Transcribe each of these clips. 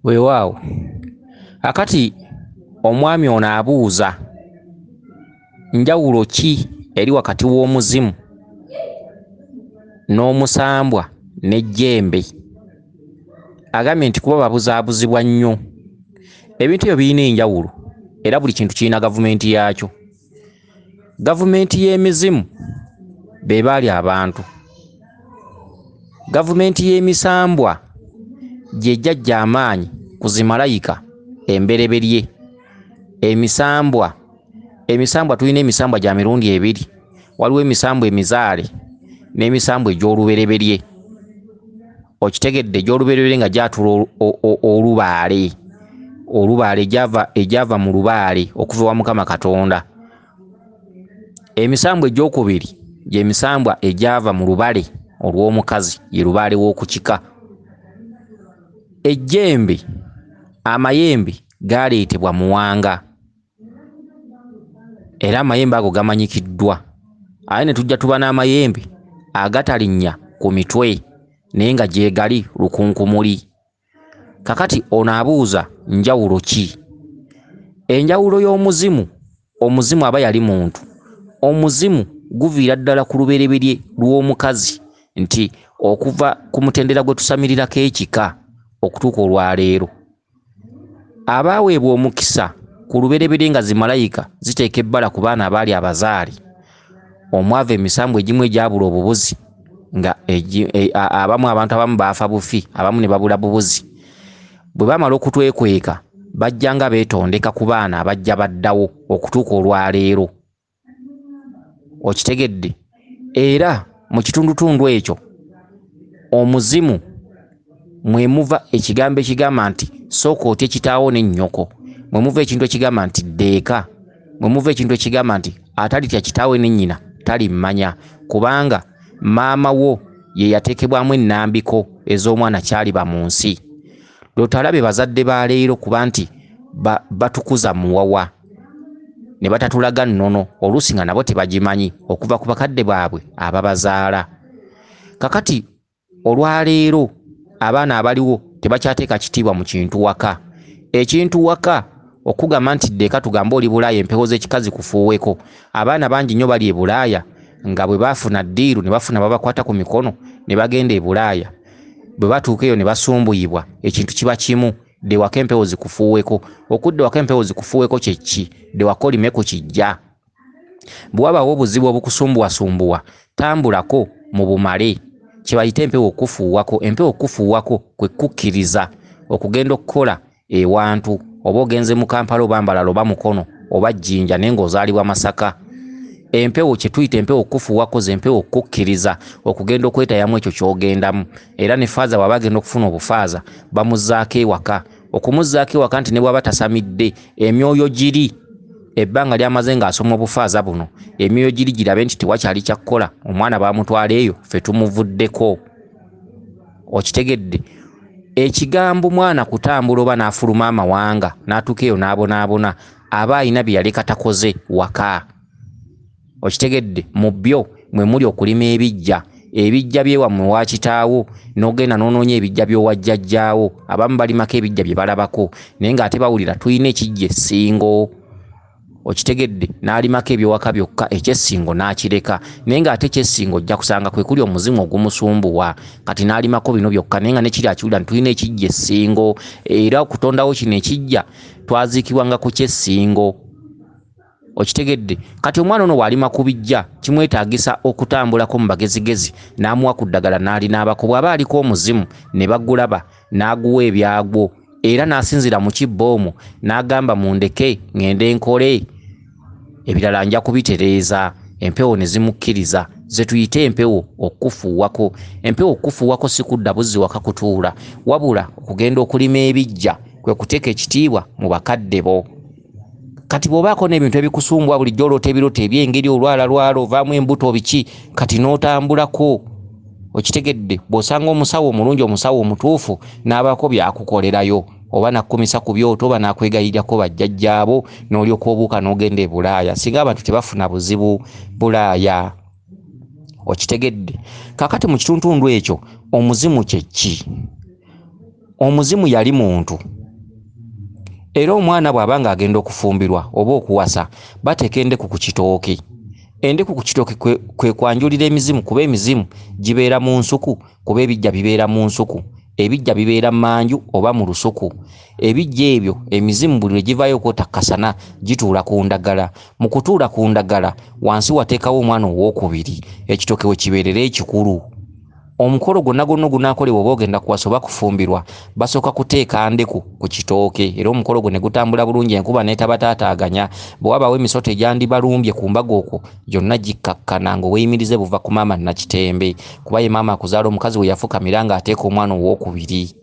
Weewaawo, akati omwami ono abuuza njawulo ki eri wakati w'omuzimu n'omusambwa n'ejjembe. Agambye nti kuba babuzaabuzibwa nnyo. Ebintu ebyo birina enjawulo era buli kintu kirina gavumenti yaakyo. Gavumenti y'emizimu be baali abantu. Gavumenti y'emisambwa gye jjajja amaanyi ku zimalayika embereberye. Emisambwa tulina emisambwa gya mirundi ebiri. Waliwo emisambwa emizaale n'emisambwa egy'olubereberye. Okitegedde, egy'olubereberye nga gyatula olubaale. Olubaale egyava mu lubaale okuva ewa Mukama Katonda. Emisambwa egy'okubiri gy'emisambwa egyava mu lubale olw'omukazi, ye lubaale w'oku kika. Ejjembe, amayembe gaaleetebwa Muwanga era amayembe ago gamanyikiddwa. Ate ne tujja tuba n'amayembe agatalinnya ku mitwe naye nga gyegali lukunkumuli. Kakati ono abuuza njawulo ki? Enjawulo y'omuzimu, omuzimu aba yali muntu. Omuzimu guviira ddala ku lubereberye lw'omukazi nti okuva ku mutendera gwe tusamirirako ekika okutuuka olwaleero. Abaaweebwa omukisa ku lubereberye nga zimalayika ziteeka ebbala ku baana abaali abazaale, omwava emisambwa egimu egyabula obubuzi nga abamu abantu abamu baafa bufi, abamu ne babula bubuzi. Bwe bamala okutwekweka bajja nga beetondeka ku baana abajja baddawo okutuuka olwaleero. Okitegedde? Era mu kitundutundu ekyo omuzimu mwe muva ekigambo ekigamba nti sooka otye kitaawo ne nnyoko, mwe muva ekintu ekigamba nti ddeeka, mwe muva ekintu ekigamba nti atalitya kitaawe ne nnyina talimmanya, kubanga maama wo ye yateekebwamu ennambiko ez'omwana kyaliba mu nsi. Lw'otalabe bazadde ba leero kuba nti batukuza muwawa ne batatulaga nnono, oluusi nga nabo tebagimanyi okuva ku bakadde baabwe ababazaala. Kakati olwaleero abaana abaliwo tebakyateeka kitiibwa mu kintu waka. Ekintu waka okugamba nti ddeeka tugambe oli Bulaaya empewo z'ekika zikufuuweko. Abaana bangi nnyo bali e Bulaaya nga bwe baafuna ddiiru ne bafuna babakwata ku mikono ne bagenda e Bulaaya. Bwe batuuka eyo ne basumbuyibwa, ekintu kiba kimu, dde waka empewo zikufuuweko. Okudda waka empewo zikufuuweko kye ki? Dde waka olime ku kijja. Bwe wabaawo obuzibu obukusumbuwasumbuwa, tambulako mu bumale. Kye bayita empewo okufuuwako. Empewo okufuuwako kwe kukkiriza okugenda okukola ewantu, oba ogenze mu Kampala oba Mbalala oba Mukono oba Jjinja naye ng'ozaalibwa Masaka. Empewo kye tuyita empewo okufuuwako ze mpewo okukkiriza okugenda okwetayamu ekyo ky'ogendamu. Era ne faaza bw'aba agenda okufuna obufaaza bamuzzaako ewaka. Okumuzzaako ewaka nti ne bw'aba tasamidde emyoyo giri ebbanga ly'amaze ng'asoma obufaaza buno, emyoyo giri girabe nti tewakyali kya kukola, omwana baamutwala eyo ffe tumuvuddeko. Okitegedde? Ekigambo mwana kutambula oba n'afuluma amawanga n'atuuka eyo n'abonaabona aba alina bye yaleka takoze waka. Okitegedde? Mu byo mwe muli okulima ebijja. Ebijja by'ewammwe wa kitaawo n'ogenda n'onoonya ebijja by'owa jjajjaawo. Abamu balimako ebijja bye balabako naye ng'ate bawulira tulina ekijja essingo. Okitegedde? N'alimako eby'ewaka byokka ekyessingo n'akireka naye ng'ate ekyessingo ojja kusanga kwe kuli omuzimu ogumusumbuwa. Kati n'alimako bino byokka naye nga ne kiri akiwulira nti tulina ekijja essingo, era okutondawo kino ekijja twaziikibwanga ku kyessingo. Okitegedde? Kati omwana ono bw'alima ku bijja kimwetaagisa okutambulako mu bagezigezi n'amuwa ku ddagala n'alinaabako. Bw'aba aliko omuzimu ne bagulaba n'aguwa ebyagwo era n'asinziira mu kibbo omwo n'agamba mundeke ŋŋende nkole ebirala nja kubitereeza. Empewo ne zimukkiriza, ze tuyite empewo okufuuwako. Empewo okufuuwako si kudda buzzi waka kutuula, wabula okugenda okulima ebijja kwe kuteeka ekitiibwa mu bakadde bo. Kati bw'obaako n'ebintu ebikusumbwa bulijjo oloota ebirooto eby'engeri olwala lwala ovaamu embuto biki, kati n'otambulako. Okitegedde? Bw'osanga omusawo omulungi, omusawo omutuufu n'abaako by'akukolerayo oba n'akkumisa ku byoto oba n'akwegayirirako bajjajjaabo n'olyoka obuuka n'ogenda e Bulaaya. Singa abantu tebafuna buzibu Bulaaya. Okitegedde? Kaakati mu kituntundu ekyo omuzimu kye ki? Omuzimu yali muntu. Era omwana bw'aba ng'agenda okufumbirwa oba okuwasa, bateeka endeku ku kitooke. Endeku ku kitooke kwe kwanjulira emizimu, kuba emizimu gibeera mu nsuku, kuba ebijja bibeera mu nsuku. Ebijja bibeera mmanju oba mu lusuku. Ebijja ebyo emizimu buli lwe givaayo okwota kasana gituula ku ndagala. Mu kutuula ku ndagala wansi wateekawo omwana owookubiri, ekitooke we kibeerera ekikulu. Omukolo gwonna gwonna ogunaakolebwa oba ogenda kuwasa oba kufumbirwa, basooka kuteeka ndeku ku kitooke, era omukolo gwo ne gutambula bulungi, enkuba n'etabataataaganya. Bwe wabaawo emisota egyandibalumbye ku mbaga okwo, gyonna gikkakkana ng'obweyimirize buva ku maama Nakitembe, kuba ye maama akuzaala omukazi we yafukamira ng'ateeka omwana owookubiri.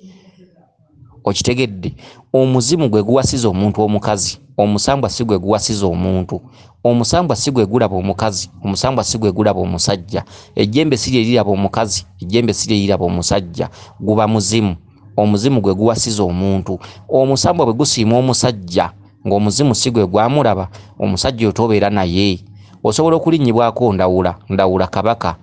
Okitegedde? Omuzimu gwe guwasiza omuntu omukazi, omusambwa si gwe guwasiza omuntu. Omusambwa si gwe gulaba omukazi, omusambwa si gwe gulaba omusajja. Ejjembe si lye liraba omukazi, ejjembe si lye liraba omusajja. Guba muzimu. Omuzimu gwe guwasiza omuntu. Omusambwa bwe gusiima omusajja ng'omuzimu si gwe gwamulaba, omusajja oyo tobeera naye. Osobola okulinnyibwako ndawula, ndawula kabaka.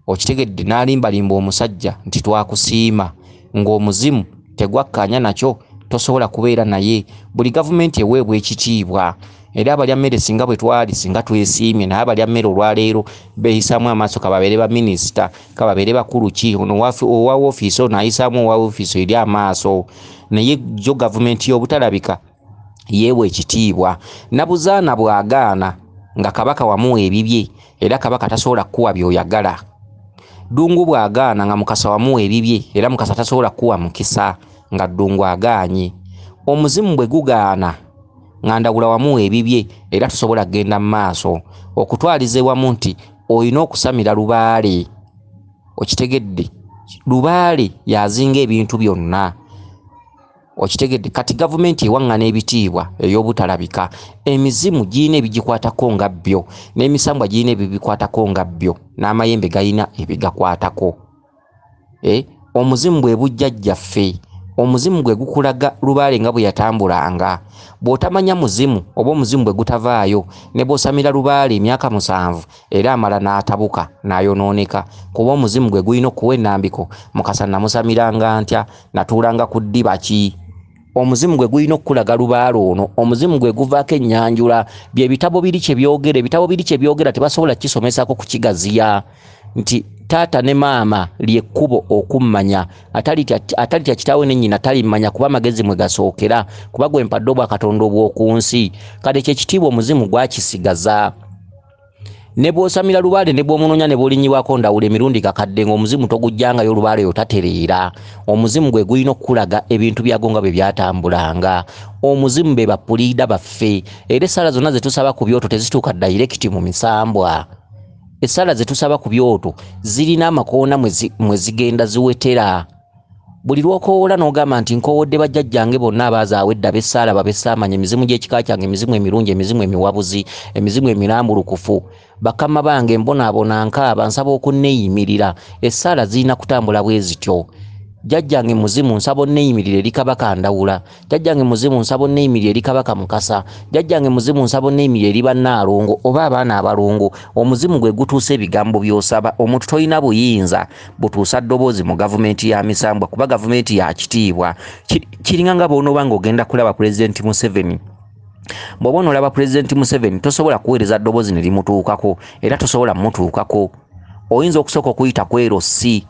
Okitegedde? N'alimbalimba omusajja nti twakusiima, ng'omuzimu tegwakkaanya nakyo, tosobola kubeera naye. Buli gavumenti eweebwa ekitiibwa. Era abalya mmere singa bwe twali singa twesiimye, naye abalya mmere olwaleero beeyisaamu amaaso, kababeere baminisita, kababeere bakulu ki, ono owa woofiisi ono ayisaamu owa woofiisi eri amaaso. Naye yo gavumenti y'obutalabika yeewa ekitiibwa. Nabuzaana bw'agaana nga kabaka wamuwa ebibye, era kabaka tasobola kukuwa by'oyagala. Ddungu bw'agaana nga Mukasa wamuwa ebibye, era Mukasa tasobola kukuwa mukisa nga Ddungu agaanye. Omuzimu bwe gugaana nga Ndawula wamuwa ebibye, era tosobola kugenda mu maaso. Okutwaliza ewamu nti olina okusamira lubaale. Okitegedde? Lubaale y'azinga ebintu byonna. Okitegedde? Kati gavumenti ewaŋŋana ebitiibwa ey'obutalabika. Emizimu girina ebigikwatako nga byo, n'emisambwa girina ebibikwatako nga byo, n'amayembe galina ebigakwatako. Omuzimu bwe bujjajjaffe. Omuzimu gwe gukulaga lubaale nga bwe yatambulanga. Bw'otamanya muzimu oba omuzimu bwe gutavaayo, ne bw'osamira lubaale emyaka 7, era amala n'atabuka n'ayonooneka. Kuba omuzimu gwe gulina okuwa ennambiko, Mukasa namusamiranga ntya, natuulanga ku ddiba ki? Omuzimu gwe gulina okukulaga lubaale ono, omuzimu gwe guvaako ennyanjula. Bye bitabo biri kye byogera, ebitabo biri kye byogera tebasobola kukisomesako kukigaziya. Nti taata ne maama ly'ekkubo okummanya, atalitya kitaawe ne nnyina talimmanya, kuba amagezi mwe gasookera, kuba gwe mpadde obwakatonda obw'oku nsi. Kale ekyo ekitiibwa omuzimu gwakisigaza. Ne bw'osamira lubaale ne bw'omunoonya ne bw'olinnyibwako ndawula emirundi kakadde ng'omuzimu togujjangayo lubaale oyo tatereera. Omuzimu gwe gulina okukulaga ebintu byagwo nga bwe byatambulanga. Omuzimu be bapuliida baffe. Era essaala zonna ze tusaba ku byoto tezituuka dayirekiti mu misambwa. Essaala ze tusaba ku byoto zirina amakoona mwe zigenda ziwetera. Buli lw'okowoola n'ogamba nti nkoowodde bajjajjange bonna abaazaawo edda b'essaala bab'essaamanya, emizimu gy'ekika kyange, emizimu emirungi, emizimu emiwabuzi, emizimu emirambulukufu, bakama bange mbonaabona nkaaba nsaba okunneeyimirira. Essaala zirina kutambula bwe zityo. Jjajjange muzimu nsaba onneeyimirire eri Kabaka Ndawula. Jjajjange muzimu nsaba onneeyimirire eri Kabaka Mukasa. Jjajjange muzimu nsaba onneeyimirire eri bannaalongo oba abaana abalongo. Omuzimu gwe gutuusa ebigambo by'osaba. Omuntu tolina buyinza butuusa ddoboozi mu gavumenti ya misambwa, kuba gavumenti ya kitiibwa. Kiringa nga bw'onooba ng'ogenda kulaba Pulezidenti Museveni. Bw'oba onoolaba Pulezidenti Museveni tosobola kuweereza ddoboozi ne limutuukako, era tosobola mmutuukako. Oyinza okusooka okuyita ku LC,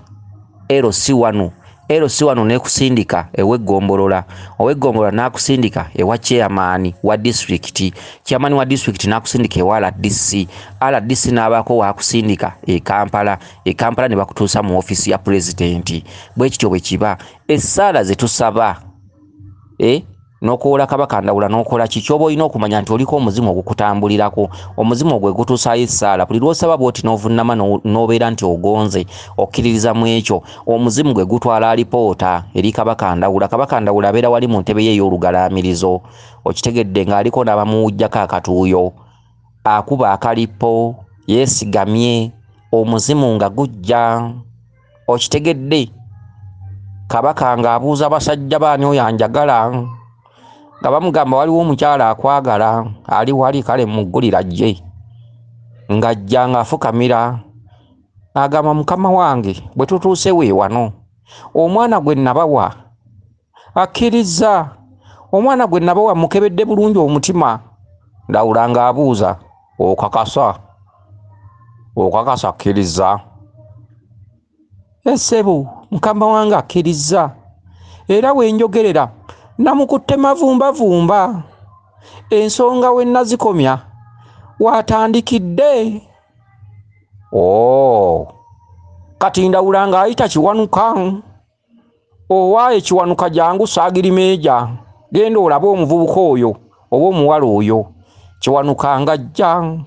LC wano, LC wano n'ekusindika ew'eggombolola, ow'eggombolola n'akusindika ewa chairman wa disitulikiti, chairman wa disitulikiti n'akusindika ewa RDC, RDC n'abaako w'akusindika e Kampala, e Kampala ne bakutuusa mu ofiisi ya pulezidenti. Bwe kityo bwe kiba. Essaala ze tusaba, n'okwola Kabaka Ndawula n'okola ki, ky'oba olina okumanya nti oliko omuzimu ogukutambulirako. Omuzimu ogwo gutuusaayo essaala. Buli lw'osaba bw'oti n'ovunnama n'obeera nti ogonze, okkiririza mu ekyo, omuzimu gwe gutwala alipoota eri Kabaka Ndawula. Kabaka Ndawula abeera wali mu ntebe ye ey'olugalaamirizo, okitegedde, ng'aliko n'abamuwujjako akatuuyo, akuba akalipo, yeesigamye, omuzimu nga gujja. Okitegedde? Kabaka ng'abuuza basajja baani oyo anjagala, nga bamugamba waliwo omukyala akwagala ali wali, kale muggulira ajje. Ng'ajja ng'afukamira agamba, mukama wange bwe tutuuse we wano, omwana gwe nabawa akkirizza, Omwana gwe nabawa mukebedde bulungi omutima. Ndawula ng'abuuza, okakasa? Okakasa akkiriza? Essebo mukama wange akkiriza. Era we njogerera namukutte mavumbavumba. Ensonga we nazikomya watandikidde. Oh, kati Ndawula ng'ayita Kiwanuka. Owaaye Kiwanuka, jangu saagirimeeja, genda olabe omuvubuka oyo oba omuwala oyo. Kiwanuka ng'ajja.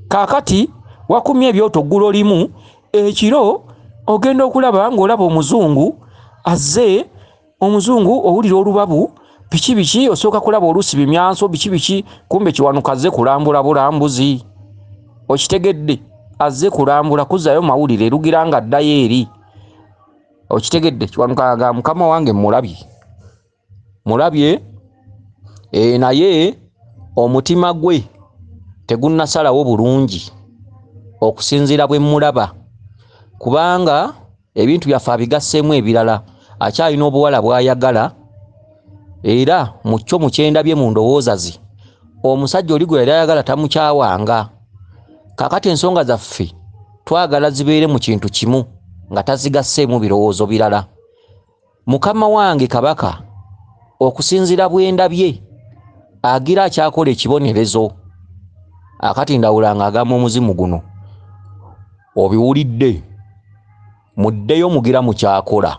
Kaakati wakumye ebyoto ggulo limu, ekiro ogenda okulaba ng'olaba omuzungu azze. Omuzungu owulira olubabu biki biki, osooka kulaba oluusi bimyanso biki biki, kumbe Kiwanuka azze kulambula bulambuzi. Okitegedde? Azze kulambula kuzzayo mawulire, lugira nga addayo eri. Okitegedde? Kiwanuka aga, mukama wange mulabye, mulabye naye omutima gwe tegunnasalawo bulungi okusinziira bwe mmulaba, kubanga ebintu byaffe abigasseemu ebirala, akyalina obuwala bw'ayagala. Era mu kyo mu kyendabye mu ndowooza ze, omusajja oli gwe yali ayagala tamukyawanga. Kaakati ensonga zaffe twagala zibeere mu kintu kimu nga tazigasseemu birowoozo birala. Mukama wange kabaka, okusinziira bwe ndabye, agira akyakola ekibonerezo. Akati Ndawula ng'agamba omuzimu guno, obiwulidde, muddeyo mugira mukyakola,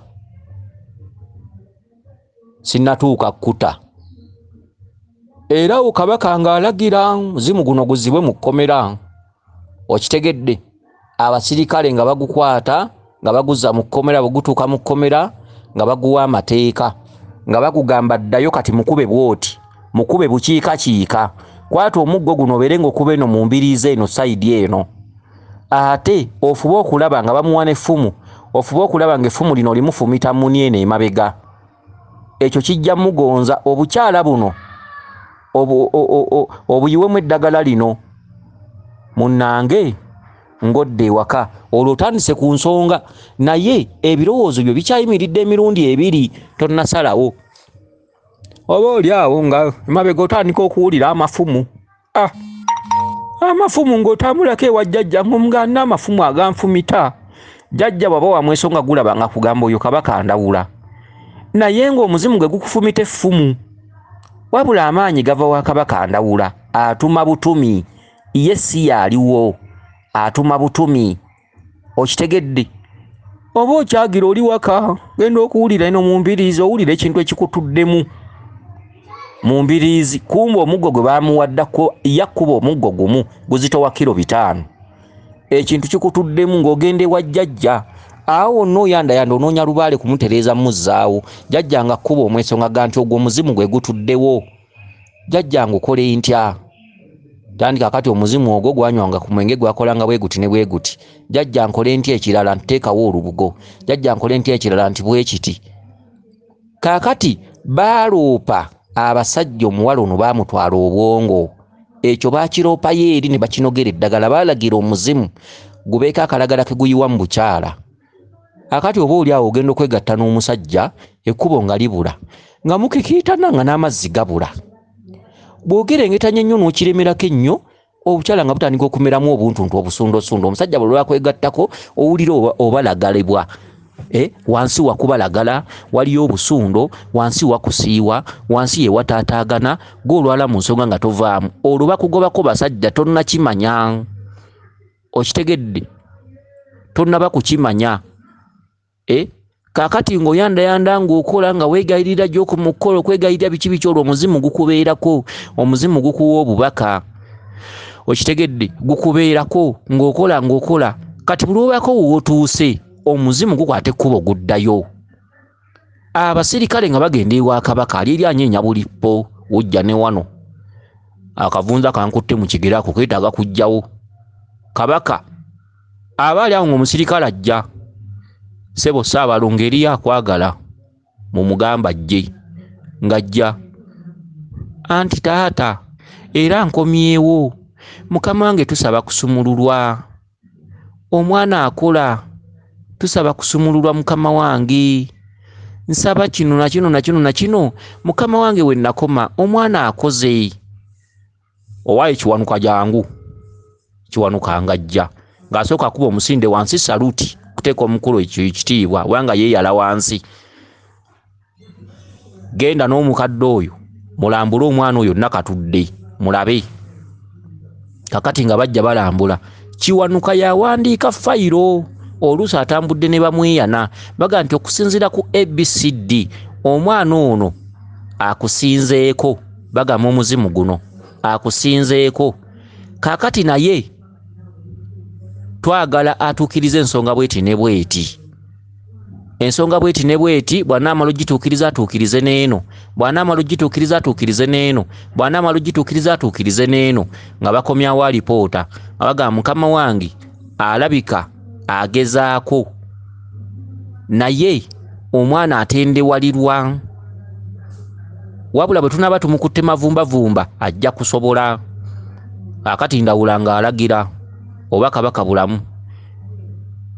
sinnatuuka kkuta. Era awo kabaka ng'alagira muzimu guno guzibwe mu kkomera. Okitegedde? Abasirikale nga bagukwata nga baguzza mu kkomera. Bwe gutuuka mu kkomera nga baguwa amateeka, nga bagugamba ddayo kati mukube bw'oti, mukube bukiikakiika, kwata omuggo guno obeere ng'okuba eno mu mbiriizi eno side eno, ate ofube okulaba nga bamuwa n'effumu, ofube okulaba ng'effumu lino limufumita muni eno emabega. Ekyo kijja mugonza obukyala buno obuyiwemu eddagala lino. Munnange ng'odda ewaka, olwo otandise ku nsonga, naye ebirowoozo byo bikyayimiridde emirundi ebiri, tonnasalawo. Oba oli awo nga emabega otandika okuwulira amafumu. Amafumu ng'otambulako ewa jjajja ng'omuganda amafumu aganfumita. Jjajja bw'aba wamwesonga gulaba nga kugamba oyo kabaka Ndawula, naye ng'omuzimu gwe gukufumita effumu. Wabula amaanyi gava wa kabaka Ndawula, atuma butumi, ye si y'aliwo, atuma butumi. Okitegedde? Oba okyagira oli waka, genda okuwulira eno mu mbiriizi, owulira ekintu ekikutuddemu mu mbiriizi. Kumbe omuggo gwe baamuwaddako, yakkuba omuggo gumu guzitowa kilo 5. Ekintu kikutuddemu ng'ogenda ewa jjajja. Awo wonna oyandayanda onoonya lubaale kumutereeza muzzaawo. Jjajja nga kkuba omweso nga ga nti ogwo omuzimu gwe gutuddewo. Jjajja ng'okole ntya? Tandika kati omuzimu ogwo gwanywanga ku mwenge gwakolanga bwe guti ne bwe guti. Jjajja nkole ntya ekirala? Nteekawo olubugo. Jjajja nkole ntya ekirala? Nti bwe kiti. Kaakati baaloopa abasajja omuwala ono baamutwala obwongo. Ekyo baakiroopayo eri ne bakinogera eddagala, baalagira omuzimu gubeeko akalagala ke guyiwa mu bukyala. Akati oba oli awo ogenda okwegatta n'omusajja, ekkubo nga libula, nga mukikiitana nga n'amazzi gabula. Bw'ogerengetanya ennyo n'okiremerako ennyo, obukyala nga butandika okumeramu obuntuntu obusundosundo. Omusajja bwe lwakwegattako owulira obalagalibwa. Wansi wakubalagala, waliyo obusundo, wansi wakusiiwa, wansi ye wataataagana, gw'olwala mu nsonga nga tovaamu. Olwo bakugobako basajja tonnakimanya. Okitegedde? Tonnaba kukimanya. Kaakati ng'oyandayanda ng'okola nga weegayirira gy'oku mu kukola okwegayirira biki biki, olwo omuzimu gukubeerako, omuzimu gukuwa obubaka. Okitegedde? Gukubeerako ng'okola ng'okola. Kati buli lw'obaako w'otuuse, omuzimu gukwata ekkubo guddayo. Abasirikale nga bagenda ewa kabaka, ali eri anyeenya bulippo, wujja ne wano. Akavunza kankutte mu kigere ako keetaaga kuggyawo. Kabaka aba ali awo ng'omusirikale ajja. Ssebo Ssaabalongo eriyo akwagala, mumugamba ajje. Ng'ajja. Anti taata era nkomyewo, mukama wange tusaba kusumululwa. Omwana akola, tusaba kusumululwa mukama wange. Nsaba kino na kino na kino na kino, mukama wange we nakoma omwana akoze. Owaaye Kiwanuka jangu. Kiwanuka ng'ajja ng'asooka akuba omusinde wansi saluti kuteeka omukulu ekyo ekitiibwa wanga yeeyala wansi. Genda n'omukadde oyo mulambule omwana oyo Nakatudde mulabe. Kakati nga bajja balambula, Kiwanuka yawandiika fayiro, oluusi atambudde ne bamweyana baga nti okusinziira ku ABCD omwana ono akusinzeeko, bagamba omuzimu guno akusinzeeko. Kaakati naye twagala atuukirize ensonga bweti ne bweti, ensonga bweti ne bweti, bw'anaamala ogituukiriza atuukirize n'eno, bw'anaamala ogituukiriza atuukirize n'eno, bw'anaamala ogituukiriza atuukirize n'eno. Nga bakomyawo alipoota nga bagamba mukama wange alabika agezaako naye omwana atendewalirwa, wabula bwe tunaaba tumukutte mavumbavumba ajja kusobola. Akati Ndawula ng'alagira oba Kabaka Bulamu.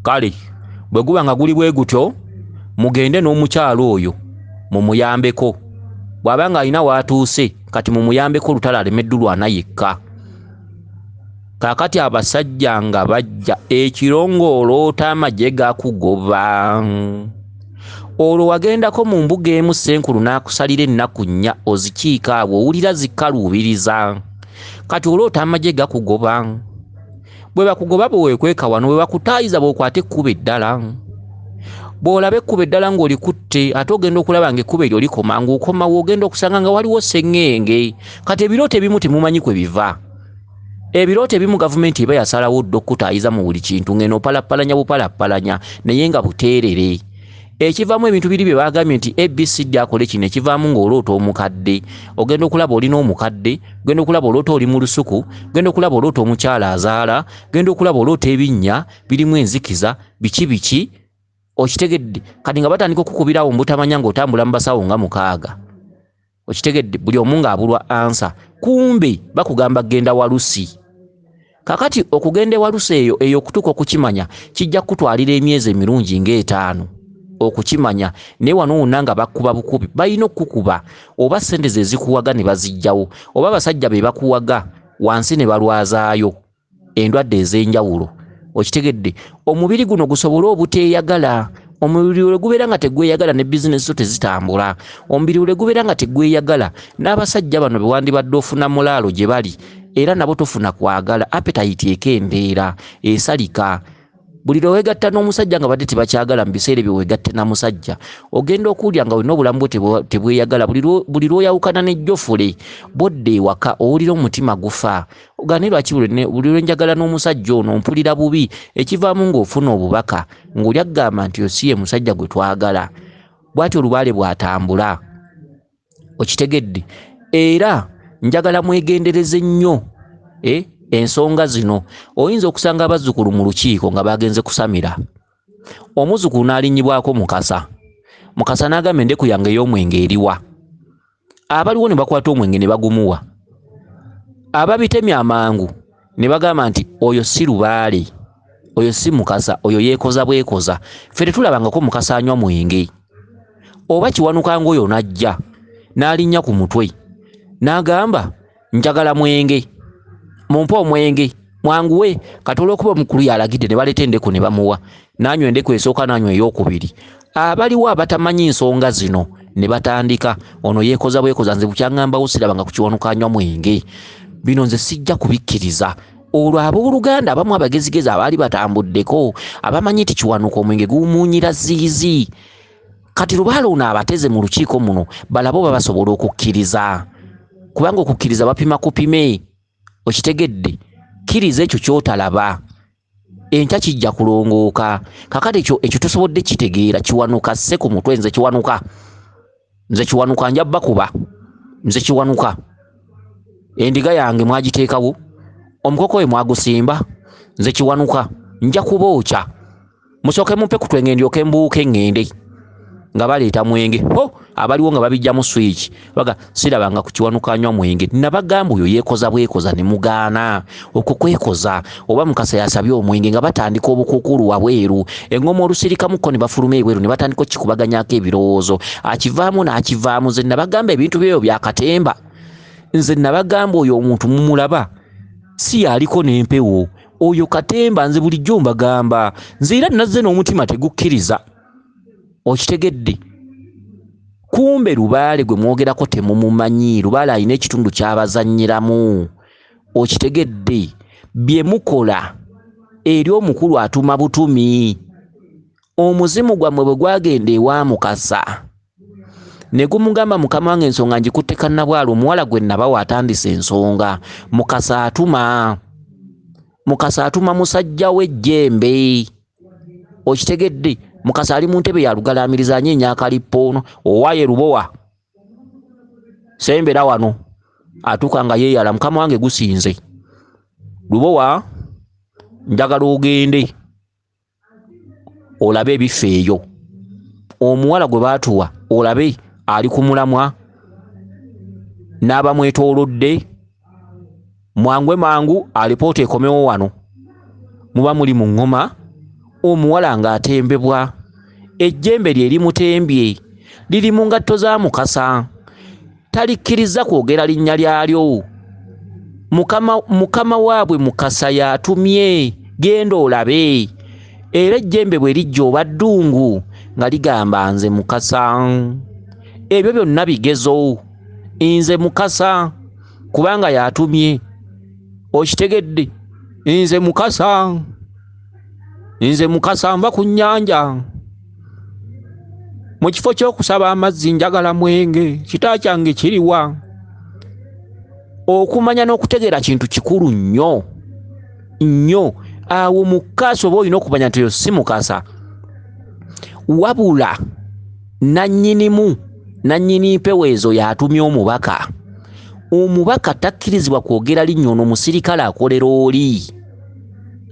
Kale bwe guba nga guli bwe gutyo, mugende n'omukyalo oyo mumuyambeko, bw'aba ng'alina w'atuuse kati mumuyambeko olutalo aleme ddulwana yekka. Kaakati abasajja nga bajja ekiro ng'oloota amagye gakugoba. Olwo wagendako mu mbuga emu Ssenkulu n'akusalira ennaku nnya ozikiika awo owulira zikkaluubiriza. Kati oloota amagye gakugoba. Bwe bakugoba bwe weekweka wano, bwe bakutaayiza bw'okwata ekkubo eddala. Bw'olaba ekkubo eddala ng'olikutte ate ogenda okulaba ng'ekkubo eryo likoma, ng'okomawo ogenda okusanga nga waliwo sseŋŋenge. Kati ebirooto ebimu temumanyi kwe biva. Ebirooto ebimu gavumenti eba yasalawo dda okukutaayiza mu buli kintu ng'eno opalappalanya bupalappalanya naye nga buteerere. Ekivaamu ebintu biri bye bagambye nti ABCD akole kino, ekivaamu ng'oloota omukadde, ogenda okulaba olina omukadde, ogenda okulaba oloota oli mu lusuku, ogenda okulaba oloota omukyala azaala, ogenda okulaba oloota ebinnya birimu enzikiza biki biki, okitegedde. Kati nga batandika okukubirawo mbutamanya ng'otambula mu basawo nga 6, okitegedde, buli omu ng'abulwa ansa, kumbe bakugamba genda Walusi. Kakati okugenda Walusi eyo eyo okutuuka okukimanya kijja kukutwalira emyezi emirungi ng'etaano okukimanya, naye wano wonna nga bakuba bukubi, balina okukukuba oba ssente ze zikuwaga ne baziggyawo, oba abasajja be bakuwaga wansi ne balwazaayo endwadde ez'enjawulo, okitegedde. Omubiri guno gusobole obuteeyagala, omubiri lwe gubeera nga tegweyagala ne bizinesi zo tezitambula, omubiri lwe gubeera nga tegweyagala n'abasajja bano be wandibadde ofuna mulaalo gye bali era nabo tofuna kwagala, appetite ekendeera, esalika. Buli lwe weegatta n'omusajja nga badde tebakyagala mu biseera ebyo weegatte na musajja, ogenda okuwulira nga olina obulamu bwo tebweyagala. Buli lw'oyawukana ne Jofule bw'odda ewaka owulira omutima gufa, ogamba naye lwaki buli lwe njagala n'omusajja ono mpulira bubi. Ekivaamu ng'ofuna obubaka ng'oli agamba nti oyo si ye musajja gwe twagala. Bw'atyo olubaale bw'atambula, okitegedde. Era njagala mwegendereze nnyo ensonga zino. Oyinza okusanga abazzukulu mu lukiiko nga bagenze kusamira, omuzzukulu n'alinnyibwako Mukasa, Mukasa n'agamba endeku yange ey'omwenge eriwa. Abaliwo ne bakwata omwenge ne bagumuwa, ababitemya amangu ne bagamba nti oyo si lubaale, oyo si Mukasa, oyo yeekoza bwekoza, ffe tetulabangako Mukasa anywa mwenge. Oba Kiwanuka ng'oyo n'ajja n'alinnya ku mutwe n'agamba njagala mwenge, mumpe omwenge mwanguwe. Kati olw'okuba omukulu yalagidde ne baleeta endeku ne bamuwa, n'anywa endeku esooka n'anywa ey'okubiri. Abaliwo abatamanyi nsonga zino ne batandika ono yeekoza bwekoza, nze bukyaŋŋambawo sirabanga ku Kiwanuka anywa mwenge, bino nze sijja kubikkiriza. Olwo abooluganda abamu abagezigezi abaali batambuddeko abamanyi nti Kiwanuka omwenge guwumuunyira ziizi, kati lubaale ono abateze mu lukiiko muno balabe oba basobola okukkiriza, kubanga okukkiriza bapima kupime, okitegedde. Kkiriza ekyo ky'otalaba, enkya kijja kulongooka. Kakati ekyo tosobodde kitegeera. Kiwanuka sse ku mutwe, nze Kiwanuka, nze Kiwanuka nja bakuba, nze Kiwanuka endiga yange mwagiteekawo, omukoko we mwagusimba, nze Kiwanuka nja kubookya, musooke mumpe ku twenge ndyoke mbuuke ŋŋende. Nga baleeta mwenge, ho abaliwo nga babijjamu switch, baga sirabanga ku Kiwanuka anywa mwenge. Nabagamba oyo yeekoza bwekoza ne mugaana okwo kwekoza, oba Mukasa yasabye omwenge. Nga batandika obukuukulu wabweru, engoma olusirikamuko ne bafuluma ebweru ne batandika okukikubaganyako ebirowoozo, akivaamu n'akivaamu. Nze nabagamba ebintu byeyo bya katemba. Nze nabagamba oyo omuntu mumulaba si yaliko n'empewo, oyo katemba. Nze bulijjo mbagamba, nze era nazze n'omutima tegukkiriza. Okitegedde? Kumbe Lubaale gwe mwogerako temumumanyi. Lubaale alina ekitundu ky'abazannyiramu. Okitegedde? Bye mukola eri omukulu atuma butumi. Omuzimu gwammwe bwe gwagenda ewa Mukasa ne gumugamba, mukama wange ensonga ngikutte kannabwala, omuwala gwe nabawa atandise ensonga. Mukasa atuma, Mukasa atuma musajja we Jjembe. Okitegedde? Mukasa ali mu ntebe ya lugalamiriza, anyeenya akalipoono. Owaye Lubowa, sembera wano. Atuuka nga yeeyala, mukama wange gusinze. Lubowa, njagala ogende olabe ebifo eyo, omuwala gwe baatuwa olabe ali ku mulamwa n'abamwetoolodde. Mwangwe mangu alipoota ekomewo wano. Muba muli mu ŋŋoma, omuwala ng'atembebwa, ejjembe lye limutembye liri mu ngatto za Mukasa, talikkiriza kwogera linnya lyalyo. Mukama waabwe Mukasa y'atumye, genda olabe. Era ejjembe bwe lijja oba ddungu nga ligamba nze Mukasa. Ebyo byonna bigezo, nze Mukasa kubanga y'atumye. Okitegedde? Nze Mukasa, nze Mukasa nva ku nnyanja. Mu kifo ky'okusaba amazzi njagala mwenge, kita kyange kiriwa? Okumanya n'okutegeera kintu kikulu nnyo nnyo. Awo Mukasa oba olina okumanya nti oyo si Mukasa, wabula nannyinimu, nannyini mpewo ezo y'atumye omubaka. Omubaka takkirizibwa kwogera linnya. Ono musirikale akolera oli,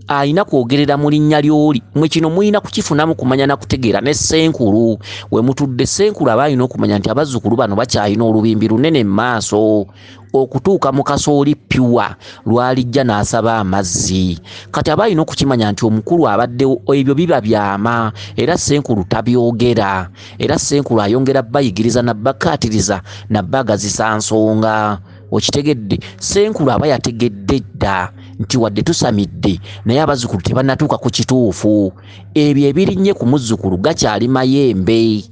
alina kwogerera mu linnya ly'oli. Mwe kino mulina kukifunamu kumanya na kutegeera. Ne Ssenkulu we mutudde, Ssenkulu aba alina okumanya nti abazzukulu bano bakyalina olubimbi lunene mu maaso okutuuka Mukasa oli pyuwa lwalijja n'asaba amazzi. Kati aba alina okukimanya nti omukulu abaddewo, ebyo biba byama, era Ssenkulu tabyogera. Era Ssenkulu ayongera bayigiriza nabbakaatiriza nabbaagazisa nsonga. Okitegedde? Ssenkulu aba yategedde dda nti wadde tusamidde naye abazzukulu tebannatuuka ku kituufu. Ebyo ebirinnye ku muzzukulu gakyali mayembe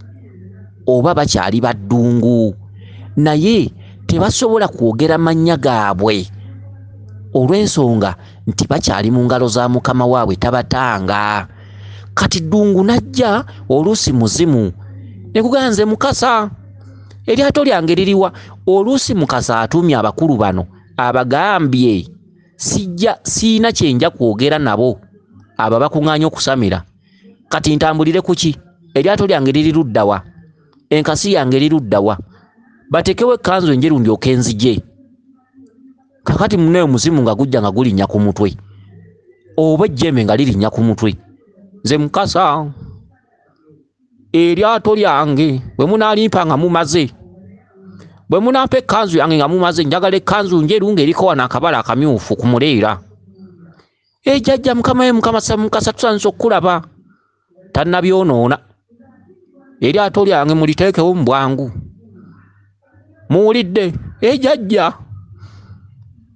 oba bakyali baddungu, naye tebasobola kwogera mannya gaabwe olw'ensonga nti bakyali mu ngalo za mukama waabwe, tabatanga. Kati ddungu najja oluusi muzimu ne kugamba nze Mukasa, eryato lyange liriwa? Oluusi Mukasa atumye abakulu bano abagambye sijja, siina kyenja kwogera nabo abo abakuŋŋaanya okusamira. Kati ntambulire ku ki? Eryato lyange liri ludda wa? Enkasi yange eri ludda wa? Bateekewo ekkanzu enjeru ndyoke nzije. Kakati munnaye omuzimu nga gujja nga gulinnya ku mutwe, oba ejjembe nga lirinnya ku mutwe. Nze Mukasa, eryato lyange bwe munaalimpa nga mumaze, bwe munampa ekkanzu yange nga mumaze, njagala ekkanzu njeru ng'eriko wano akabala akamyufu ku muleera. Ejjajja mukama we Mukasa tusanyusa okukulaba. Tannabyonoona. Eryato lyange muliteekewo mu bwangu. Muwulidde? Ejjajja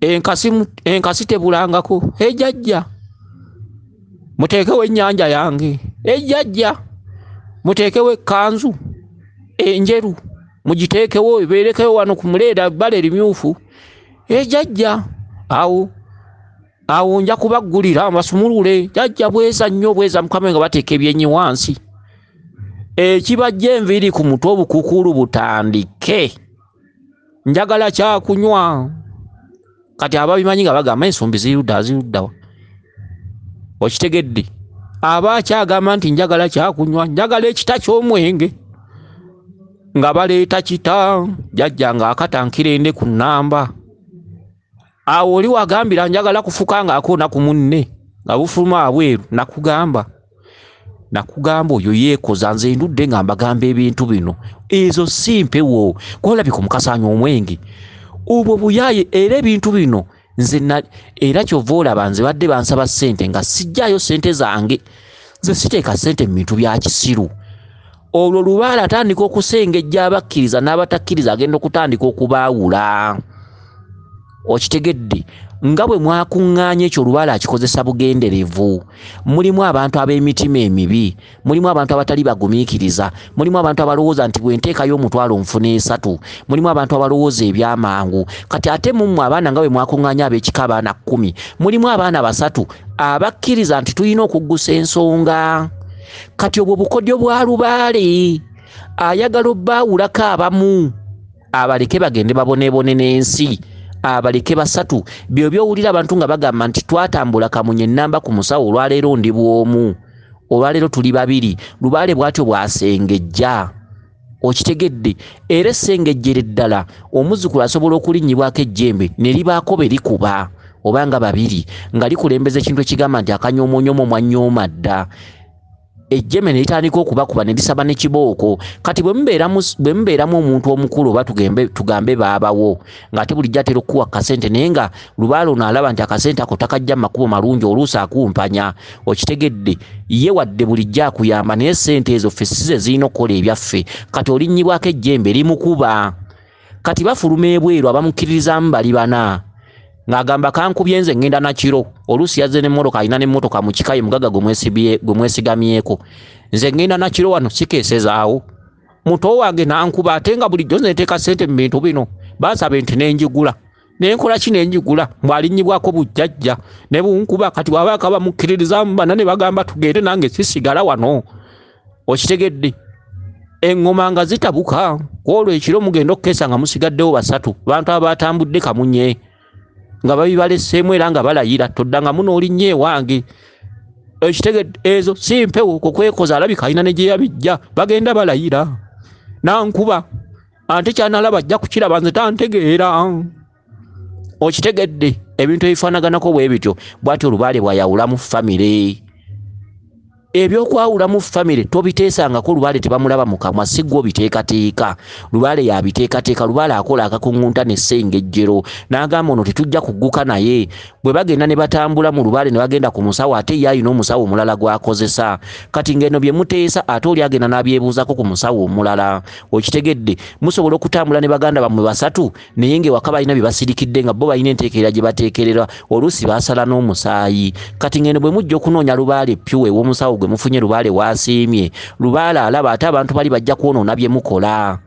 enkasi tebulangako. Ejjajja muteekewo ennyanja yange. Ejjajja muteekewo ekkanzu enjeru, mugiteekewo ebeerekewo wano ku muleera ebbala erimyufu. Ejjajja awo awo nja kubaggulira mbasumulule. Jjajja bweza nnyo, bweza mukama nga bateeka ebyenyi wansi. Ekibajja enviiri ku mutwe obukukuulu butandike. Njagala kyakunywa. Kati ababimanyi nga bagamba ensumbi zirudda ziruddawa. Okitegedde? Aba akyagamba nti njagala kyakunywa, njagala ekita ky'omwenge. Nga baleeta kita, jjajja ng'akatankira ende ku nnamba. Awo oli wagambira njagala kufuka ng'akoona ku munne, nga bufuluma abweru nakugamba. Nakugamba oyo yeekoza, nze ndudde nga mbagamba ebintu bino. Ezo si mpewo, kwolabika omukasanya omwenge obwo buyaaye. Era ebintu bino nze era kyova olaba nze badde bansaba ssente nga sijjaayo ssente zange. Nze siteeka ssente mu bintu bya kisiru. Olwo lubaale atandika okusengejja abakkiriza n'abatakkiriza, agenda okutandika okubaawula. Okitegedde? Nga bwe mwakuŋŋaanya ekyo lubaale akikozesa bugenderevu. Mulimu abantu ab'emitima emibi, mulimu abantu abatali bagumiikiriza, mulimu abantu abalowooza nti bwe nteekayo omutwalo nfuna 3, mulimu abantu abalowooza ebyamangu. Kati ate mummwe abaana nga bwe mwakuŋŋaanya ab'ekika abaana 10, mulimu abaana 3 abakkiriza nti tulina okuggusa ensonga. Kati obwo bukodyo bwa lubaale, ayagala obbaawulako abamu abaleke bagende baboneebone n'ensi, abaleke 3. Byo by'owulira abantu nga bagamba nti twatambula kamunye nnamba ku musawo, olwaleero ndi bw'omu, olwaleero tuli 2. Lubaale bw'atyo bw'asengejja. Okitegedde? Era essengejjere ddala omuzzukulu asobola okulinnyibwako ejjembe ne libaako be likuba oba nga 2, nga likulembeza ekintu ekigamba nti akanyoomonyomo mwanyooma dda. Ejjembe ne litandika okubakuba ne lisaba ne kibooko. Kati bwe mubeeramu omuntu omukulu oba tugambe baabawo, ng'ate bulijjo atera okukuwa akasente, naye nga lubaale ono alaba nti akasente ako takajja mu makubo malungi, oluusi akumpanya. Okitegedde? Ye wadde bulijjo akuyamba, naye ssente ezo ffe si ze zirina okukola ebyaffe. Kati olinnyibwako ejjembe limukuba. Kati bafuluma ebweru abamukkiririzaamu bali 4, ng'agamba kankubye nze ngenda na kiro. Oluusi yazze n'emmotoka, alina n'emmotoka mu kika ye mugagga gwe mwesigamyeko. Nze ngenda na kiro wano sikeesezaawo, muto wange n'ankuba, ate nga bulijjo nze nteeka ssente mu bintu bino. Bansaba ente ne njigula, ne nkola ki ne njigula, mbw'alinnyibwako bujjajja ne bunkuba. Kati bw'aba akaba mukkiririzaamu bana ne bagamba tugende, nange sisigala wano. Okitegedde? Eŋŋoma nga zitabuka, kw'olwo ekiro mugenda okukeesa nga musigaddewo 3, bantu abatambudde kamunye nga babibaleseemu era nga balayira toddanga muno olinnya ewange. Ekitegedde? Ezo si mpewo, okwo kwekoza, alabika alina ne gye yabijja, bagenda balayira nankuba, ate kyanalaba ajja kukiraba nze tantegeera. Okitegedde? Ebintu ebifaanaganako bwe bityo. Bw'atyo lubaale bw'ayawulamu famire. Ebyokwawulamu famire tobiteesangako, lubaale tebamulaba mu kamwa, si ggwe obiteekateeka. Lubaale y'abiteekateeka. Lubaale akola akakuŋŋunta n'essengejjero n'agamba ono tetujja kugguka naye. Bwe bagenda ne batambula mu lubaale ne bagenda ku musawo, ate ye alina omusawo omulala gw'akozesa. Kati ng'eno bye muteesa ate oli agenda n'abyebuuzako ku musawo omulala. Okitegedde? Musobola okutambula ne baganda bammwe 3, naye ng'ewaka balina bye basirikidde, nga bo balina enteekerera gye bateekerera, oluusi baasala n'omusaayi. Kati ng'eno bwe mujja okunoonya lubaale pyuwe ew'omusawo gwe mufunye, lubaale w'asiimye, lubaale alaba ate abantu bali bajja kwonoona bye mukola.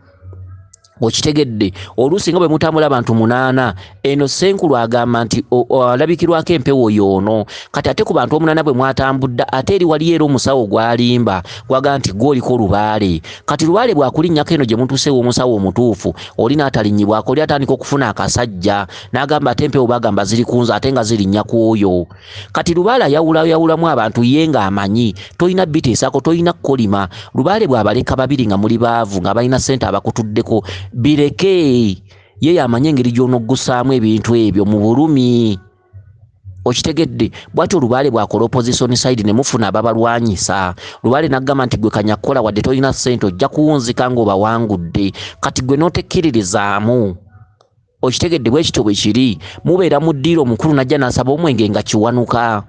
Okitegedde? Oluusi nga bwe mutambula abantu 8, eno ssenkulu agamba nti alabikirwako empewo y'ono. Kati ate ku bantu 8 bwe mwatambudde, ate eri waliyo era omusawo gw'alimba, gw'agamba nti ggwe oliko lubaale. Kati lubaale bw'akulinnyako eno gye mutuuse ew'omusawo omutuufu, oli n'atalinnyibwako, oli atandika okufuna akasajja, n'agamba ate empewo bagamba ziri ku nze, ate nga zirinnya ku oyo. Kati lubaale ayawulayawulamu abantu ye ng'amanyi, tolina biteesako, tolina kukolima. Lubaale bw'abaleka 2 nga muli baavu, nga balina ssente abakutuddeko, bireke, ye y'amanyi engeri gy'onoggusaamu ebintu ebyo mu bulumi. Okitegedde? Bw'atyo lubaale bw'akola opposition side ne mufuna ababalwanyisa. Lubaale n'agamba nti gwe kanya kukola wadde tolina ssente, ojja kuwunzika ng'obawangudde. Kati gwe n'otekkiririzaamu. Okitegedde? Bwe kityo bwe kiri. Mubeera mu ddiiro, omukulu n'ajja n'asaba omwenge nga kiwanuka.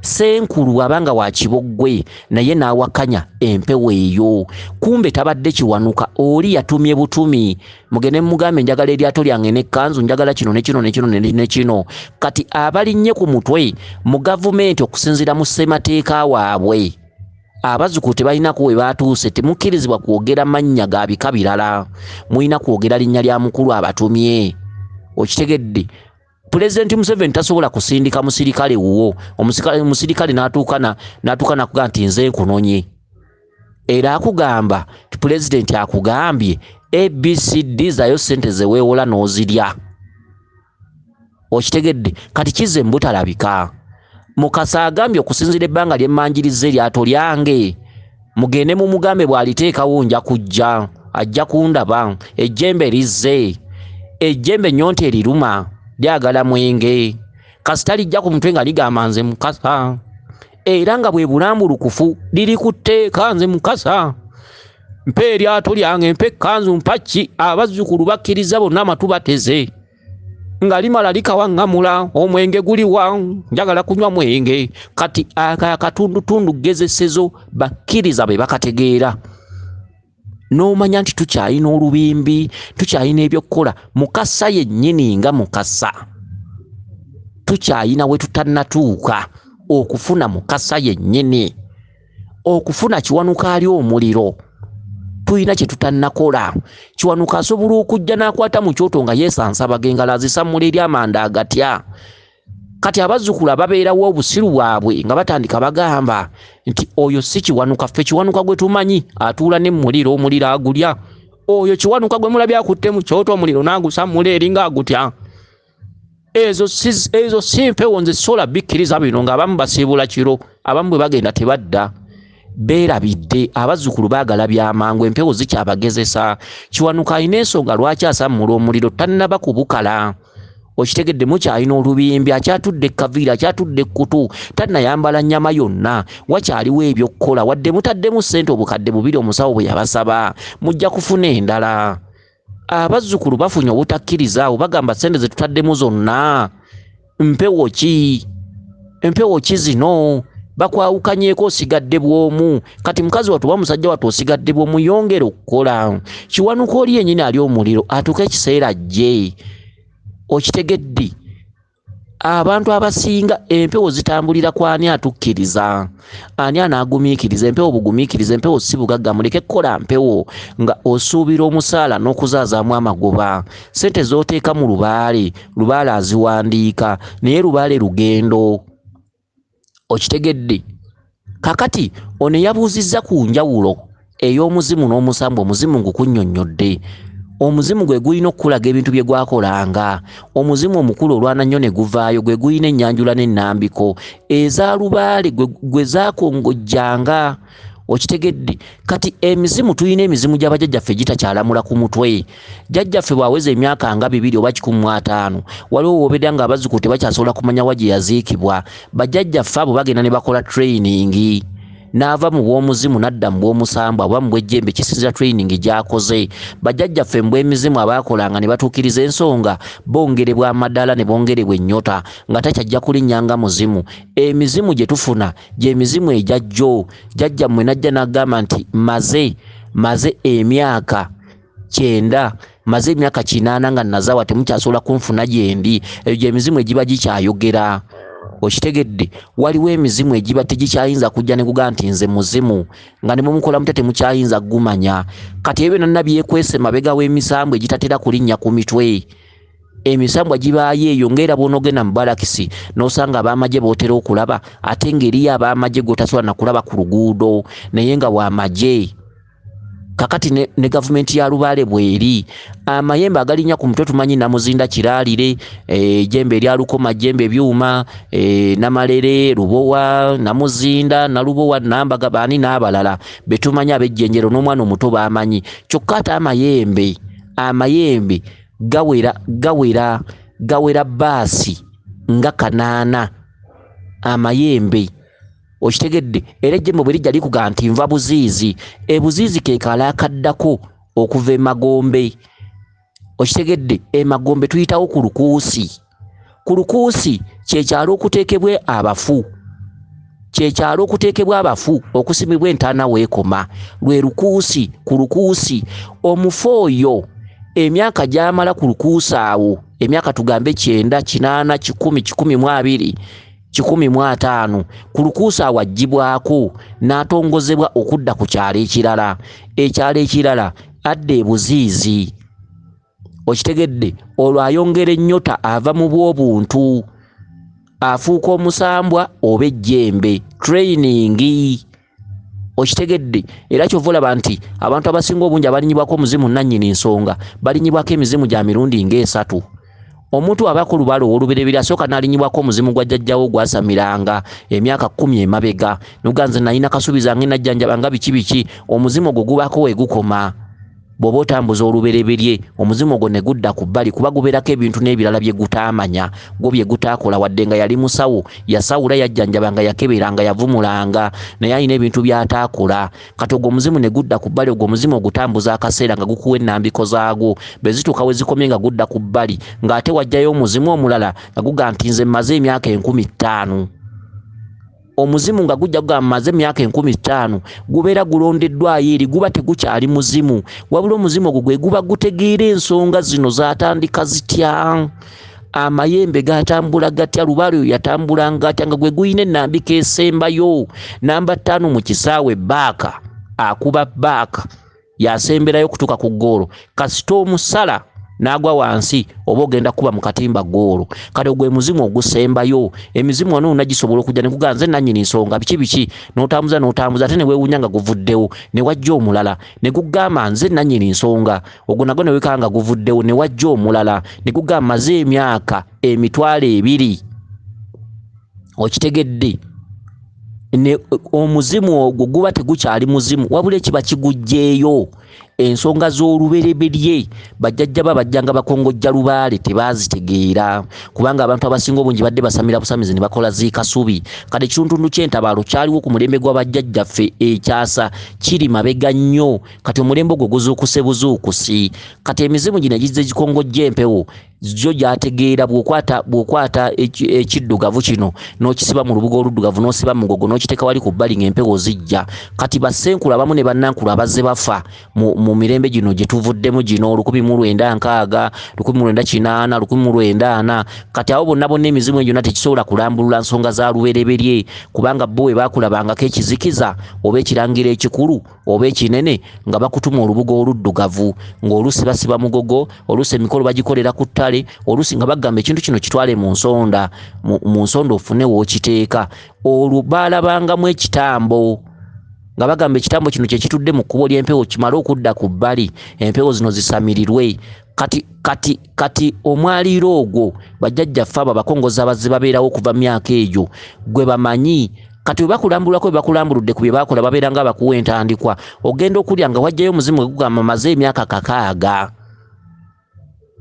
Ssenkulu bw'aba nga wa kiboggwe naye n'awakanya empewo eyo, kumbe tabadde kiwanuka, oli yatumye butumi. Mugende mugambe njagala eryato lyange n'ekkanzu, njagala kino ne kino ne kino ne kino. Kati abalinnye ku mutwe mu gavumenti okusinziira mu ssemateeka waabwe, abazzukulu tebalinako we baatuuse, temukkirizibwa kwogera mannya ga bika birala, mulina kwogera linnya lya mukulu abatumye. Okitegedde? Pulezidenti Museveni tasobola kusindika musirikale wuwo, omusirikale n'atuuka n'akugamba nti nze nkunonye. Era akugamba nti pulezidenti akugambye ABCD zayo ssente ze weewola n'ozirya. Okitegedde? Kati kizze mu butalabika. Mukasa agambye okusinziira ebbanga lye mmanjirizza eryato lyange, mugende mumugambe bw'aliteekawo nja kujja, ajja kundaba, ejjembe lizze. Ejjembe nnyonta eriruma, lyagala mwenge. Kasita lijja ku mutwe nga ligamba nze Mukasa. Era nga bwe bulambulukufu liri ku tteeka. Nze Mukasa mpa eryato lyange, mpa ekkanzu, mpa ki, abazzukulu bakkiriza bonna amatu bateze. Nga limala likawaŋŋamula, omwenge guliwa, njagala kunywa mwenge. Kati aka akatundutundu gezesezo bakkiriza be bakategeera. N'omanya nti tukyalina olubimbi, tukyalina ebyokukola. Mukasa yennyini nga Mukasa tukyalina we tutannatuuka okufuna Mukasa yennyini, okufuna Kiwanuka ali omuliro tulina kye tutannakola. Kiwanuka asobola okujja n'akwata mu kyoto nga yeesansabaga engalo azisammula eri amanda agatya. Kati abazzukulu ababeerawo obusiru bwabwe nga batandika bagamba nti oyo si Kiwanuka, ffe Kiwanuka gwe tumanyi atuula ne muliro, omuliro agulya. Oyo Kiwanuka gwe mulabye akutte mu kyoto omuliro n'agusammula eri ng'agutya. Ezo si mpewo, nze sola bikkiriza bino. Ng'abamu basiibula kiro, abamu bwe bagenda tebadda. Beerabidde abazzukulu baagala byamangu, empewo zikyabagezesa. Kiwanuka alina ensonga lwaki asammula omuliro, tannaba kubukala. Okitegedde, mukyalina olubimbi, akyatudde ekkaviiri, akyatudde ekkutu, tannayambala nnyama yonna, wakyaliwo ebyokukola. Wadde mutaddemu ssente obukadde 2 omusawo bwe yabasaba, mujja kufuna endala. Abazzukulu bafunye obutakkiriza awo, bagamba ssente ze tutaddemu zonna mpewo ki, empewo ki zino? Bakwawukanyeeko, osigadde bw'omu. Kati mukazi wattu oba musajja wattu osigadde bw'omu, yongera okukola. Kiwanuka oli yennyini ali omuliro atuuke ekiseera ajje. Okitegedde, abantu abasinga empewo zitambulira ku ani atukkiriza, ani anaagumiikiriza. Empewo bugumiikiriza, empewo si bugagga. Muleke kukola mpewo nga osuubira omusaala n'okuzaazaamu amagoba. Ssente z'oteeka mu lubaale, lubaale aziwandiika, naye lubaale lugendo. Okitegedde. Kakati ono yabuuzizza ku njawulo ey'omuzimu n'omusambwa. Omuzimu ngukunnyonnyodde. Omuzimu gwe gulina okukulaga ebintu bye gwakolanga. Omuzimu omukulu olwana nnyo ne guvaayo, gwe gulina ennyanjula n'ennambiko eza lubaale gwe zaakongojjanga. Okitegedde. Kati emizimu, tulina emizimu gy'abajjajjaffe gitakyalamula ku mutwe. Jjajjaffe bw'aweza emyaka nga 2 oba 150, waliwo w'obeera nga abazzukulu tebakyasobola kumanya wa gye yaziikibwa. Bajjajjaffe abo bagenda ne bakola training, n'ava mu bw'omuzimu n'adda mu bw'omusambwa oba mu bw'ejjembe, kisinziira training gy'akoze. Bajjajjaffe mu bw'emizimu abaakolanga ne batuukiriza ensonga, bongerebwa amadaala ne bongerebwa ennyota, nga takyajja kulinnya nga muzimu. Emizimu gye tufuna gy'emizimu egya jjo. Jjajjammwe n'ajja n'agamba nti maze emyaka 90, maze emyaka 80 nga nazaawa, temukyasobola kunfuna gye ndi. Eyo gy'emizimu egiba gikyayogera. Okitegedde. Waliwo emizimu egiba tegikyayinza kujja ne kugamba nti nze muzimu, nga ne bwemukola mutya temukyayinza kugumanya. Kati ebyo byonna byekwese mabega w'emisambwa egitatera kulinnya ku mitwe. Emisambwa gibaayo eyo, ng'era bw'onoogenda mu balakisi n'osanga ab'amagye b'otera okulaba, ate ng'eriyo ab'amagye g'otasobola na kulaba ku luguudo, naye nga w'amagye. Kakati ne gavumenti ya lubaale bw'eri. Amayembe agalinnya ku mutwe tumanyi Namuzinda, Kiraalire, ejjembe erya Lukoma, jjembe byuma, Namalere, Lubowa, Namuzinda, Nalubowa, Nambaga, baani n'abalala be tumanyi ab'ejjenjero n'omwana omuto b'amanyi. Kyokka ate amayembe gawera bbaasi nga 8 amayembe. Okitegedde. Era ejjembe bwe lijja likugamba nti nva Buziizi, Ebuziizi ke kaalo akaddako okuva Emagombe. Okitegedde, Emagombe tuyitawo ku Lukuusi. Ku Lukuusi kye kyalo okuteekebwa abafu, kye kyalo okuteekebwa abafu okusimibwa entaana weekoma, lwe Lukuusi. Ku Lukuusi omufu oyo emyaka gy'amala ku Lukuusi awo, emyaka tugambe 90, 80, 100, 120, 150, ku Lukuusi awo aggyibwako n'atongozebwa okudda ku kyalo ekirala. Ekyalo ekirala adda Ebuziizi. Okitegedde. Olwo ayongera ennyota, ava mu bw'obuntu, afuuka omusambwa oba ejjembe. Training. Okitegedde. Era ky'ova olaba nti abantu abasinga obungi abalinnyibwako omuzimu nannyini nsonga balinnyibwako emizimu gya mirundi ng'esatu. Omuntu abaako olubaale ow'olubereberye asooka n'alinnyibwako omuzimu gwa jjajjawo gwasamiranga emyaka 10 emabega, n'ogamba nze nalina kasuubiza nge najjanjaba nga biki biki, omuzimu ogwo gubaako we gukoma. Bw'oba otambuza olubereberye, omuzimu ogwo ne gudda ku bbali, kuba gubeerako ebintu n'ebirala bye gutaamanya, gwo bye gutaakola. Wadde nga yali musawo, yasawula, yajjanjabanga, yakeberanga, yavumulanga, naye alina ebintu by'ataakola. Kati ogwo omuzimu ne gudda ku bbali, ogwo omuzimu ogutambuza akaseera nga gukuwa ennambiko zaagwo, bwe zituuka we zikomye nga gudda ku bbali, ng'ate wajjayo omuzimu omulala nga gugamba nti nze mmaze emyaka 5000. Omuzimu nga gujja kugamba mmaze emyaka 5000, gubeera gulondeddwayo eri, guba tegukyali muzimu, wabula omuzimu ogwo gwe guba gutegeera ensonga zino zaatandika zitya, amayembe gatambula gatya, lubaale oyo yatambulanga atya, nga gwe guyina ennambika esembayo. Namba 5 mu kisaawe baaka, akuba baaka, yasemberayo okutuuka ku ggoolo. Kasita omusala n'agwa wansi oba ogenda kuba mu katimba ggoolo. Kati ogwo muzimu ogusembayo. Emizimu wano wonna gisobola okujja ne gugamba nze nannyini nsonga biki biki, n'otambuza n'otambuza, ate ne weewuunya nga guvuddewo, ne wajja omulala ne gugamba nze nannyini nsonga, ogwo nagwo ne weekanga nga guvuddewo, ne wajja omulala ne gugamba mmaze emyaka 20,000. Okitegedde? Ne omuzimu ogwo guba tegukyali muzimu, wabula ekiba kiguggyeeyo ensonga z'olubereberye. Bajjajja bajjanga bakongojja lubaale tebaazitegeera, kubanga abantu abasinga obungi badde basamira busamizi ne bakola ziikasubi. Kati ekitundutundu ky'entabaalo kyaliwo ku mulembe gwa bajjajjaffe ekyasa kiri mabega nnyo. Kati omulembe ogwo guzuukuse buzuukusi. Kati emizimu gino egizze gikongojja empewo gyo gyategeera. Bw'okwata ekiddugavu kino n'okisiba mu lubugo oluddugavu, n'osiba mu mugogo, n'okiteeka wali ku bbali ng'empewo zijja. Kati bassenkulu abamu ne bannankulu abazze bafa mu mirembe gino gye tuvuddemu gino 1960, 1980, 1940. Kati abo bonna bonna emizimu egyo gyonna tekisobola kulambulula nsonga za lubereberye, kubanga bo bwe baakulabangako ekizikiza oba ekirangira ekikulu oba ekinene nga bakutuma olubugo oluddugavu, ng'oluusi basiba mugogo, oluusi emikolo bagikolera ku ttale, oluusi nga bagamba ekintu kino kitwale mu nsonda, mu nsonda ofune w'okiteeka. Olwo baalabangamu ekitambo, nga bagamba ekitambo kino kye kitudde mu kkubo ly'empewo kimale okudda ku bbali, empewo zino zisamirirwe. Kati omwaliiro ogwo bajjajjaffe abo abakongozi abazze babeerawo okuva mu myaka egyo gwe bamanyi. Kati bwe bakulambulako bwe bakulambuludde ku bye baakola, babeera nga abakuwa entandikwa. Ogenda okulya nga wajjayo omuzimu gwe gugamba mmaze emyaka 6.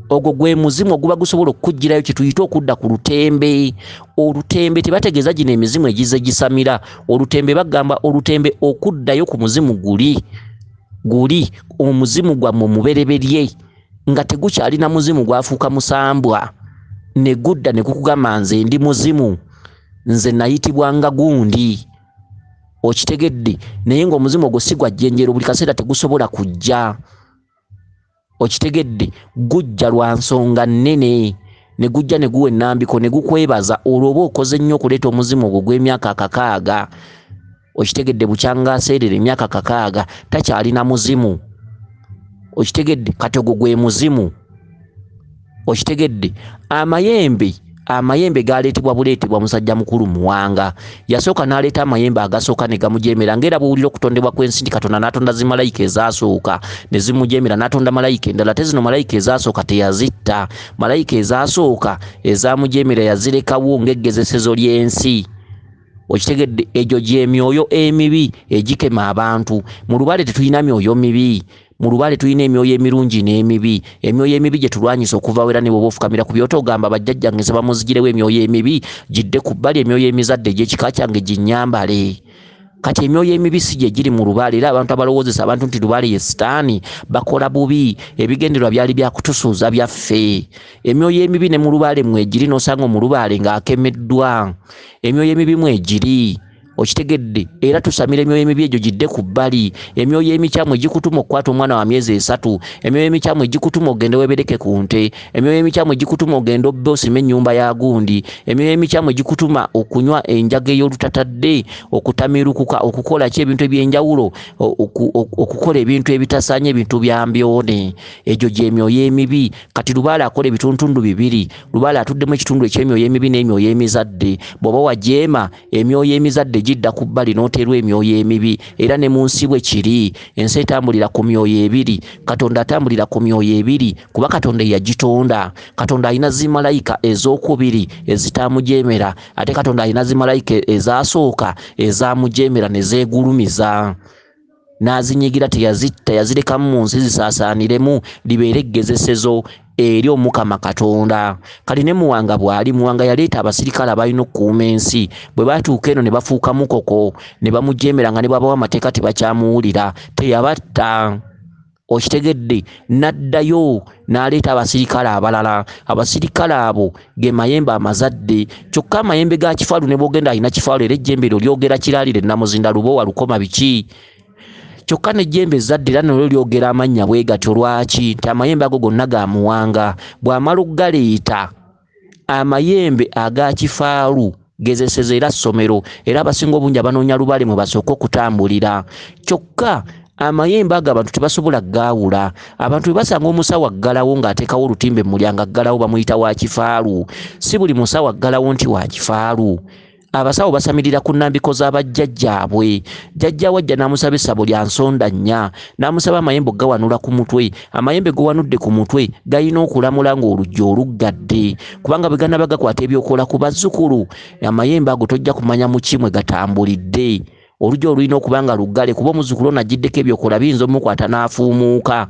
Ogwo gwe muzimu oguba gusobola okukuggyirayo kye tuyita okudda ku lutembe. Olutembe tebategeeza gino emizimu egizze gisamira. Olutembe bagamba olutembe okuddayo ku muzimu guli omuzimu gwammwe omubereberye, nga tegukyalina muzimu, gwafuuka musambwa, ne gudda ne gukugamba nze ndi muzimu, nze nayitibwanga gundi. Okitegedde? Naye ng'omuzimu ogwo si gwa jjenjero, buli kaseera tegusobola kujja. Okitegedde? Gujja lwa nsonga nnene, ne gujja ne guwa ennambiko ne gukwebaza. Olwo oba okoze nnyo okuleeta omuzimu ogwo gw'emyaka 6. Okitegedde? Bukyanga aseerera emyaka 6 takyalina muzimu. Okitegedde? Kati ogwo gwe muzimu. Okitegedde? Amayembe galeetebwa buleetebwa musajja mukulu Muwanga. Yasooka n'aleeta amayembe agasooka ne gamujeemera, ng'era bw'owulira okutondebwa kw'ensi nti Katonda n'atonda zimalayika ezasooka ne zimujeemera, n'atonda malayika endala. Ate zino malayika ezasooka teyazitta, malayika ezasooka ezamujeemera yazirekawo ng'eggezesezo ly'ensi. Okitegedde? Egyo gy'emyoyo emibi egikema abantu. Mu lubaale tetulina myoyo mibi, mu lubaale tulina emyoyo emirungi n'emibi. Emyoyo emibi gye tulwanyisa okuva wera ne bw'oba ofukamira ku byoto ogamba bajjajjange nsaba munzigirewo emyoyo emibi gidde ku bbali, emyoyo emizadde egy'ekika kyange ginnyambale. Kati emyoyo emibi si gye giri mu lubaale. Era abantu abalowoozesa abantu nti lubaale ye sitaani bakola bubi. Ebigendererwa byali bya kutusuuza byaffe. Emyoyo emibi ne mu lubaale mwegiri, n'osanga omulubaale ng'akemeddwa. Emyoyo emibi mwegiri. Okitegedde? Era tusamira emyoyo emibi egyo gidde ku bbali. Emyoyo emikyamu egikutuma okukwata omwana wa myezi 3, emyoyo emikyamu egikutuma ogende weebereke ku nte, emyoyo emikyamu egikutuma ogende obbe osime ennyumba ya gundi, emyoyo emikyamu egikutuma okunywa enjaga ey'olutatadde, okutamirukuka, okukola ki ebintu eby'enjawulo, okukola ebintu ebitasaanye, ebintu bya mbyone. Egyo gy'emyoyo emibi. Kati lubaale akola ebitundutundu bibiri. Lubaale atuddemu ekitundu eky'emyoyo emibi n'emyoyo emizadde. Bw'oba wajeema, emyoyo emizadde gidda ku bbali n'oteerwa emyoyo emibi. Era ne mu nsi bwe kiri, ensi etambulira ku myoyo ebiri. Katonda atambulira ku myoyo ebiri kuba Katonda yagitonda. Katonda alina zimalayika ez'okubiri ezitaamujeemera, ate Katonda alina zimalayika ezasooka ezaamujeemera ne zeegulumiza. N'azinyigira, teyazitta, yazirekamu mu nsi zisaasaaniremu, libeere eggezesezo eri Omukama Katonda. Kali ne Muwanga bw'ali. Muwanga yaleeta abasirikale abalina okukuuma ensi. Bwe baatuuka eno ne bafuuka mukoko, ne bamujeemera nga ne bw'abawa amateeka tebakyamuwulira. Teyabatta. Okitegedde? N'addayo n'aleeta abasirikale abalala. Abasirikale abo ge mayembe amazadde. Kyokka amayembe ga Kifaalu ne bw'ogenda alina Kifaalu, era ejjembe eryo lyogera kiraalire, Namuzinda, Lubowa, Lukoma, biki. Kyokka n'ejjembe ezzadde era nalyo lyogera amannya bwe gatyo. Lwaki? Nti amayembe ago gonna ga Muwanga. Bw'amala okugaleeta, amayembe aga Kifaalu gezeseza era ssomero, era abasinga obungi abanoonya lubaale mwe basooka okutambulira. Kyokka amayembe ago abantu tebasobola gaawula. Abantu bwe basanga omusawo aggalawo ng'ateekawo olutimbe mu mulyango aggalawo, bamuyita wa Kifaalu. Si buli musawo aggalawo nti wa Kifaalu. Abasawo basamirira ku nnambiko z'abajjajjaabwe. Jjajja wajja n'amusaba essabo lya nsonda nnya, n'amusaba amayembe okugawanula ku mutwe. Amayembe g'owanudde ku mutwe galina okulamula ng'oluggi oluggadde, kubanga bwe ganaaba gakwata ebyokola ku bazzukulu, amayembe ago tojja kumanya mu ki mwe gatambulidde. Oluggi olulina okuba nga luggale, kuba omuzzukulu ono agiddeko ebyokola biyinza omukwata n'afuumuuka.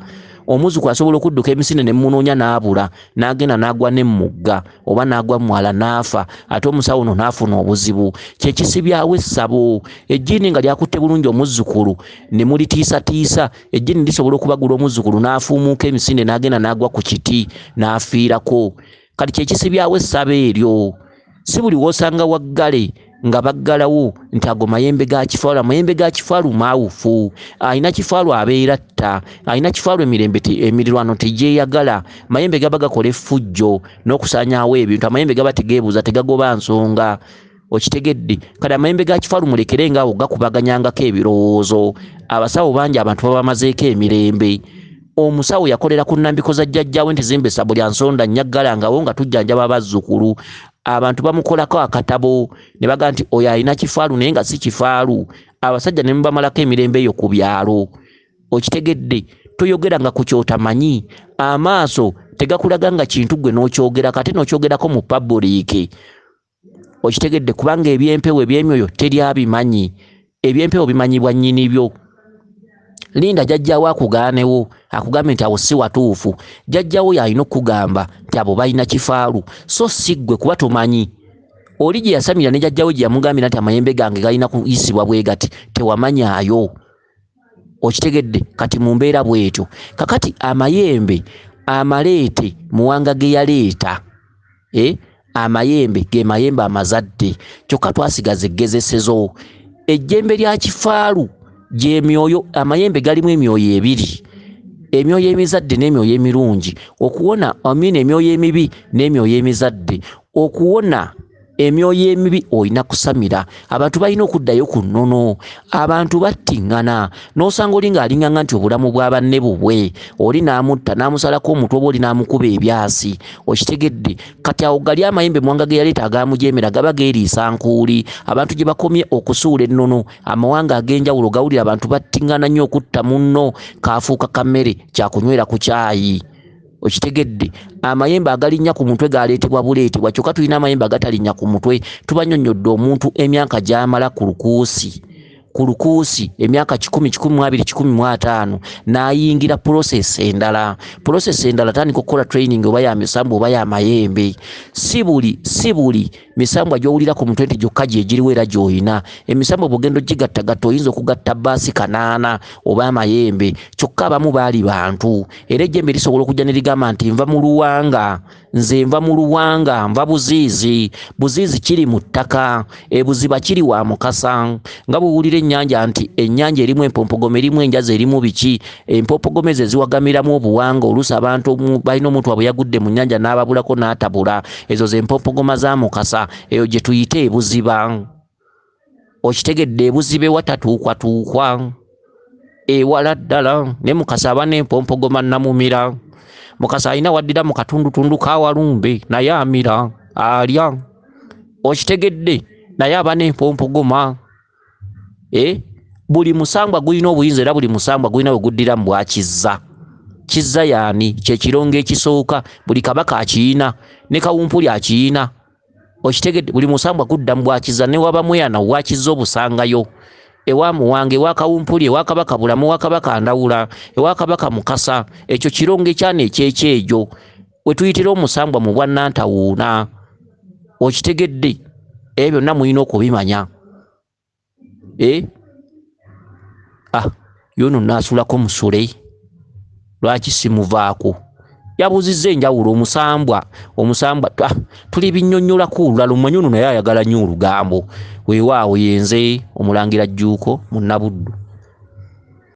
Omuzzukulu asobola okudduka emisinde ne mmunoonya n'abula, n'agenda n'agwa ne mugga oba n'agwa mwala n'afa, ate omusawo ono n'afuna obuzibu. Kye kisibyawo essabo. Ejjiini nga lyakutte bulungi omuzzukulu ne mulitiisatiisa, ejjiini lisobola okubagula omuzzukulu n'afuumuuka emisinde n'agenda n'agwa ku kiti n'afiirako. Kati kye kisibyawo essabo eryo. Si buli w'osanga waggale nga baggalawo nti ago mayembe ga Kifaalu. Amayembe ga Kifaalu maawufu. Alina Kifaalu abeera atta, alina Kifaalu emirembe emirirwano tegyeyagala. Mayembe gaba gakola effujjo n'okusaanyaawo ebintu. Amayembe gaba tegeebuuza, tegagoba nsonga. Okitegedde? Kale amayembe ga Kifaalu mulekere ng'awo gakubaganyangako ebirowoozo. Abasawo bangi abantu babamazeeko emirembe. Omusawo yakolera ku nnambiko za jjajjaawe nti zimba essabo lya nsonda nnya ggalangawo nga tujjanjaba abazzukulu. Abantu bamukolako akatabo ne bagamba nti oyo alina Kifaalu naye nga si Kifaalu. Abasajja ne mubamalako emirembe eyo ku byalo. Okitegedde? Toyogeranga ku ky'otamanyi. Amaaso tegakulaga nga kintu ggwe n'okyogerako, ate n'okyogerako mu public. Okitegedde? Kubanga ebyempewo eby'emyoyo teri abimanyi. Ebyempewo bimanyibwa nnyini byo. Linda jjajjaawo akugaanewo, akugambe nti awo si watuufu. Jjajjaawo y'alina okukugamba nti abo balina Kifaalu, so si ggwe, kuba tomanyi. Oli gye yasamira ne jjajjaawe gye yamugambira nti amayembe gange galina kuyisibwa bwe gati, tewamanyaayo. Okitegedde? Kati mu mbeera bw'etyo. Kakati amayembe amaleete Muwanga ge yaleeta, amayembe ge mayembe amazadde. Kyokka twasigaza eggezesezo. Ejjembe lya Kifaalu gy'emyoyo, amayembe galimu emyoyo ebiri, emyoyo emizadde n'emyoyo emirungi. Okuwona, amina, emyoyo emibi n'emyoyo emizadde. Okuwona emyoyo emibi olina kusamira. Abantu balina okuddayo ku nnono. Abantu battiŋŋana, n'osanga oli ng'alinganga nti obulamu bwa banne bubwe, oli n'amutta n'amusalako omutwe oba oli n'amukuba ebyasi. Okitegedde? Kati awo gali amayembe Muwanga ge yaleeta agaamujeemera gaba geeriisa nkuuli. Abantu gye bakomye okusuula ennono, amawanga ag'enjawulo gawulira abantu battiŋŋana nnyo okutta munno, kaafuuka kammere kyakunywera ku kyayi. Okitegedde? Amayembe agalinnya ku mutwe galeetebwa buleetebwa, kyokka tulina amayembe agatalinnya ku mutwe. Tubannyonnyodde omuntu emyaka gy'amala ku lukuusi, ku lukuusi emyaka 100, 120, 150, n'ayingira process endala. Process endala tandika okukola training oba ya misambu oba ya mayembe. Si buli misambwa gy'owulira ku mutwe nti gyokka gye giriwo era gy'olina. Emisambwa bw'ogenda ogigattagatta oyinza okugatta bbaasi 8 oba amayembe. Kyokka abamu baali bantu. Era ejjembe lisobola okujja ne ligamba nti nva mu luwanga, nze nva mu luwanga, nva Buziizi. Buziizi kiri mu ttaka, ebuziba kiri wa Mukasa. Nga bw'owulira ennyanja nti ennyanja erimu empompogoma, erimu enjazi, erimu biki, empompogoma ezo eziwagamiramu obuwanga. Oluusi abantu balina omuntu waabwe yagudde mu nnyanja n'ababulako n'atabula. Ezo ze mpompogoma za Mukasa, eyo gye tuyita ebuziba. Okitegedde? Ebuziba ewatatuukwatuukwa, ewala ddala. Ne Mukasa aba n'empompogoma namumira. Mukasa alina waddira mu katundutundu ka Walumbe naye amira, alya. Okitegedde? Naye aba n'empompogoma. Buli musambwa gulina obuyinza era buli musambwa gulina we guddira mu bwakizza. Kizza yaani? Kye kirongo ekisooka. Buli kabaka akiyina, ne kawumpuli akiyina. Okitegedde? Buli musambwa gudda mu bwakizza, ne waba mweyana bwakizza obusangayo. Ewa Muwanga, ewa Kawumpuli, ewa Kabaka Bulamu, ewa Kabaka Ndawula, ewa Kabaka Mukasa. Ekyo kirongo ekyana ekyekyejo we tuyitira omusambwa mu bwannantawuuna. Okitegedde? Ebyo byonna mulina okubimanya. Yono naasulako musule, lwaki simuvaako? Yabuuzizza enjawulo omusambwa, omusambwa tuli binnyonnyolako olulala. Omumanyi ono naye ayagala nnyo olugambo. Weewaawo yenze Omulangira Jjuuko Munnabuddu.